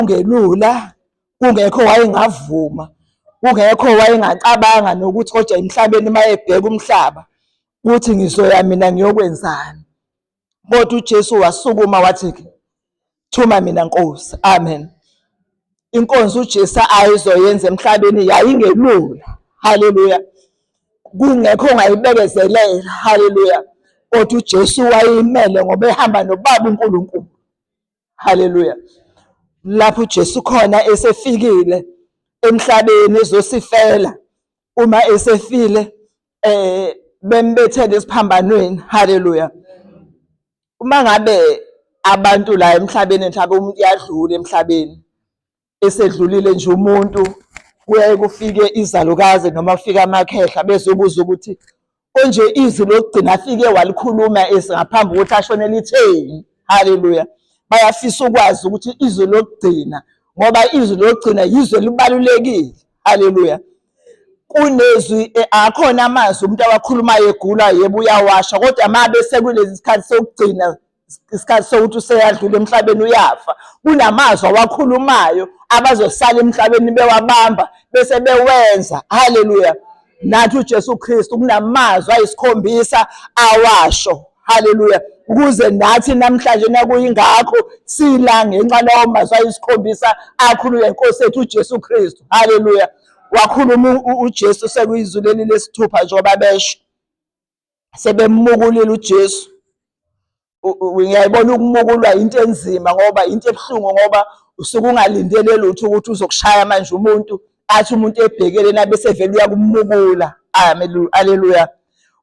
Kungelula, kungekho wayengavuma, kungekho wayengacabanga nokuthi kodwa emhlabeni uma ebheka umhlaba ukuthi ngizoya mina ngiyokwenzani. Kodwa uJesu wasukuma wathi thuma mina Nkosi. Amen. Inkonzo uJesu ayizoyenza emhlabeni yayingelula. Haleluya. Kungekho ongayibekezelela. Haleluya. Kodwa uJesu wayimele ngoba ehamba noBaba uNkulunkulu. Haleluya. Lapho uJesu khona esefikile emhlabeni ezosifela uma esefile eh bembethele esiphambanweni. Haleluya. Uma ngabe abantu la emhlabeni mhlawumbe umuntu uyadlula emhlabeni esedlulile nje umuntu kuyaye kufike izalukazi noma kufike amakhehla bezobuza ukuthi konje izwi lokugcina afike walikhuluma esingaphambi ukuthi ashone litheni. Haleluya. Bayafisa ukwazi ukuthi izwi lokugcina, ngoba izwi lokugcina yizwi elibalulekile. Haleluya. Kunezwi eh, akhona amazwi umuntu awakhulumayo egula, yebo uyawasha, kodwa uma besekulezi sikhathi sokugcina, isikhathi sokuthi useyadlula emhlabeni uyafa, kunamazwi awakhulumayo abazosala emhlabeni bewabamba bese bewenza. Haleluya. Nathi uJesu Kristu kunamazwi ayisikhombisa awasho. Haleluya. Ukuze nathi namhlanje nakuyingakho sila ngenxa lawo mazwi ayisikhombisa akhulunywa inkosi yethu uJesu Kristu. Haleluya. Wakhuluma uJesu sekuyizwi leli lesithupha njengoba besho. Sebemukulile uJesu. Ngiyayibona ukumukulwa into enzima ngoba into ebuhlungu ngoba usuke ungalindele lutho ukuthi uzokushaya manje umuntu athi umuntu ebhekele na bese vele uyakumukula. Haleluya.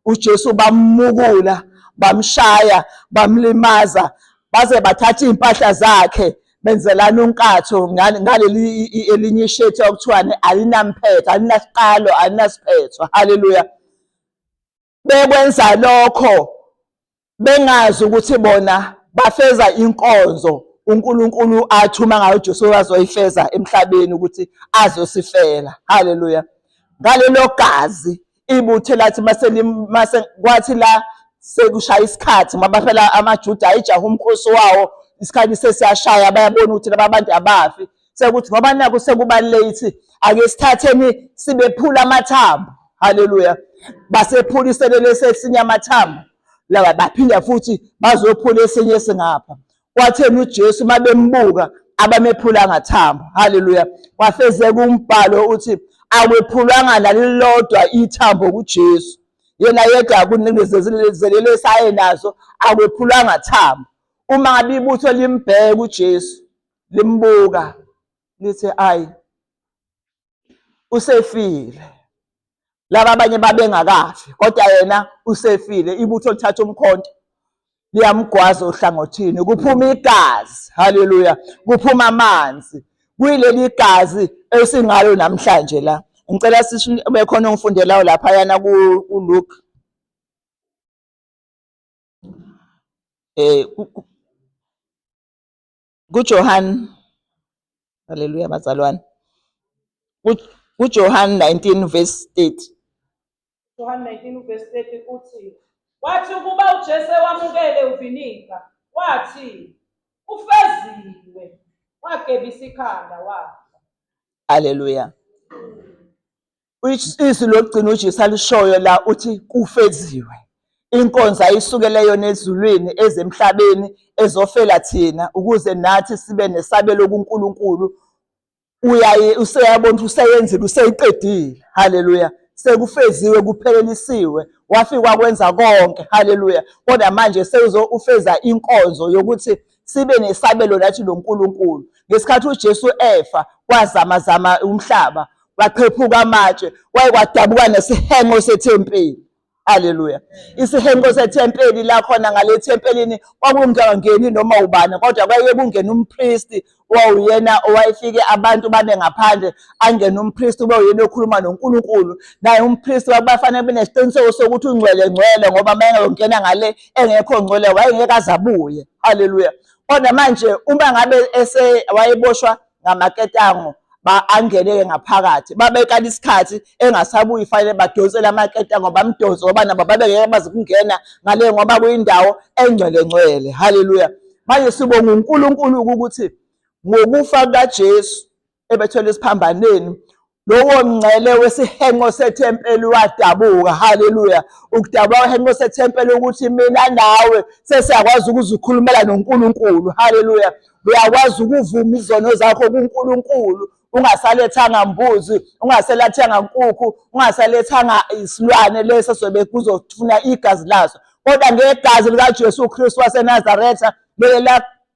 uJesu bamukula, bamshaya, bamlimaza, baze bathatha iy'mpahla zakhe benzelana unkatho ngaleli elinye ishethi okuthiwa alinamphetho, alinasiqalo, alinasiphetho. Haleluya. Bekwenza lokho bengazi ukuthi bona bafeza inkonzo uNkulunkulu athuma ngayo uJesu azoyifeza emhlabeni ukuthi azosifela. Haleluya. Ngalelo gazi ibuthe lathi mase mase kwathi la sekushaya isikhathi ngoba phela amaJuda ayijaha umkhosi wawo isikhathi sesiyashaya bayabona ukuthi laba bantu abafi sekuthi ngoba naku sekuba late ake sithatheni sibephula amathambo. Haleluya. Basephulisele lesesinye amathambo laba baphinda futhi bazophula esinye esingapha. Kwatheni uJesu uma bembuka abamephulanga thambo. Haleluya. Kwafezeka umbhalo uthi akwephulwanga nalilodwa ithambo kuJesu. Yena yedwa kunezelelesi ayenazo akwephulwanga thambo. Uma ngabe ibutho limbheka uJesu limbuka lithi ayi usefile. Laba abanye babengakafi kodwa yena usefile. Ibutho lithatha umkhonto liyamgwaza ohlangothini, kuphuma igazi. Haleluya, kuphuma amanzi kuyileli gazi esingalo namhlanje la. Ngicela sisi ube khona ongifundelayo laphayana kuLuke eh kuJohn. Haleluya bazalwane. KuJohn 19 verse 30. Johan 19 verse 30 uthi wathi ukuba uJesu ewamukele uviniga wathi ufeziwe wagebisa ikhanda wafa. Haleluya. Izwi lokugcina uJesu alishoyo la uthi kufeziwe. Inkonzo ayisukele yona ezulwini ezemhlabeni ezofela thina ukuze nathi sibe nesabelo kuNkulunkulu. Uyaye useyabona ukuthi useyenzile useyiqedile. Haleluya. Sekufeziwe kuphelelisiwe wafika wakwenza konke. Haleluya. Kodwa manje sewuzo ufeza inkonzo yokuthi sibe nesabelo nathi noNkulunkulu. Ngesikhathi uJesu efa kwazamazama umhlaba, kwaqhephuka amatshe, kwaye kwadabuka nesihenqo sethempeli. Haleluya. Isihenqo sethempeli la khona ngale thempelini kwakungangeni noma ubani kodwa kwaye kungena umpristi owawuyena owayefike abantu babe ngaphandle angene umpristi ube uyena okhuluma noNkulunkulu. Naye umpristi kwakubafanele kube nesiqiniseko sokuthi ungcwele ngcwele ngoba uma engayongena ngale engekho ngcwele wayengeke aze abuye. Haleluya. Kodwa manje uma ngabe ese wayeboshwa ngamaketango angene-ke ngaphakathi babekala isikhathi engasabuyi fanele badonsele amaketango bamdonse ngoba nabo babengeke baze kungena ngale ngoba kuyindawo engcwele ngcwele. Haleluya. Manje sibonga uNkulunkulu ukuthi Ngokufa kukaJesu ebethelwe esiphambanweni, lowo mngcele wesihenqo sethempeli wadabuka. Haleluya! Ukudabuka kwehenqo sethempeli ukuthi mina nawe sesiyakwazi ukuzikhulumela noNkulunkulu. Haleluya! Uyakwazi ukuvuma izono zakho kuNkulunkulu ungasalethanga mbuzi, ungaselathanga nkukhu, ungasalethanga isilwane leso sobe kuzofuna igazi laso, kodwa ngegazi likaJesu Kristu waseNazaretha leli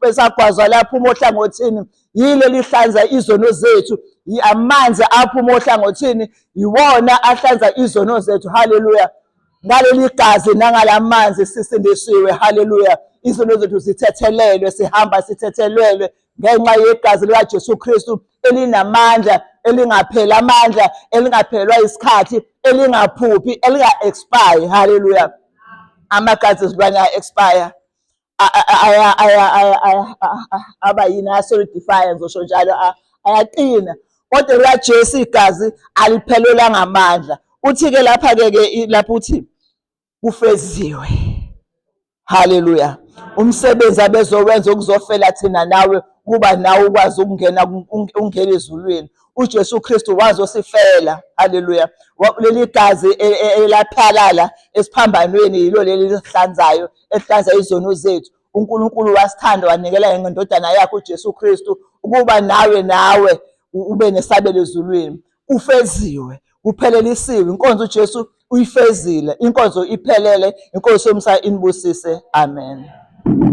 esagwazwa laphuma ohlangothini, yile lihlanza izono zethu. Amanzi aphuma ohlangothini yiwona ahlanza izono zethu. Haleluya! Ngaleli gazi nangalamanzi sisindisiwe. Haleluya! Izono zethu zithethelelwe, sihamba sithethelelwe ngenxa yegazi likaJesu Kristu elinamandla, elingapheli amandla, elingaphelelwa isikhathi, elingaphuphi, elinga-expire. Haleluya! Amagazi ezilwane aya-expire, aba yini, aya-solidify, ngizosho njalo, ayaqina, kodwa likaJesu igazi aliphelelwanga amandla. Uthi-ke lapha-ke ke lapho uthi kufeziwe. Haleluya! Umsebenzi abezowenza ukuzofela thina nawe, kuba nawe ukwazi ukungena ungena ezulwini. uJesu Kristu wazosifela. Haleluya! Leli gazi elaphalala esiphambanweni yilo leli lihlanzayo, ehlanza izono zethu. uNkulunkulu wasithanda wanikela ngendodana yakhe uJesu Kristu ukuba nawe ube nesabelo ezulwini. Ufeziwe, kuphelelisiwe inkonzo, uJesu uyifezile inkonzo, iphelele. Inkosi yomsa inibusise. Amen.